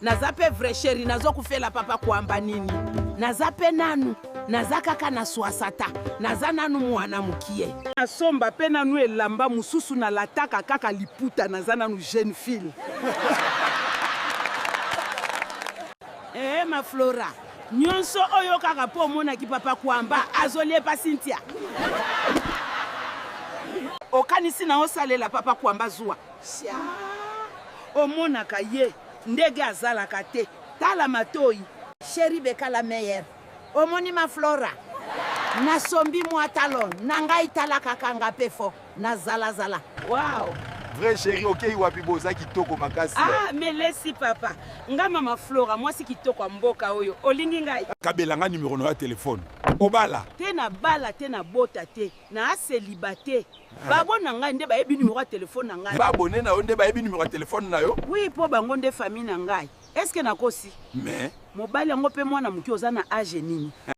Naza pe vrai chéri, nazo kufela papa kwamba nini? Naza pe nanu, naza kaka na swasata, naza nanu muana mukie. Nasomba pe nanu elamba mususu na lataka kaka liputa, naza nanu jeune fille. Eeh ma Flora, nionso oyo kaka po omonaki papa kwamba azo liepa Cynthia? Okanisi nao salela papa kwamba zuwa? Siaa omonaka ye ndege azalaka te tala matoyi. Cherie beka la meilleure omoni ma flora na sombi mua talon na ngai tala kaka nga pe fo na zala zala. Wow. Vrai chérie okeyi wapi boza kitoko makasi. Ah melesi papa nga mama flora mwasi kitoko ya mboka oyo olingi ngai. Kabela nga numero na yo ya telephone obala? Te na bala te na bota te. Na celibate. Ba bo na ngai nde bayebi numero ya telephone na ngai. Ba abonne na yo nde bayebi numero ya telephone na yo? Oui po bango nde famille na ngai. Est ce que nakosi? Mais. Mobali yango pe mwana muke oza na age nini?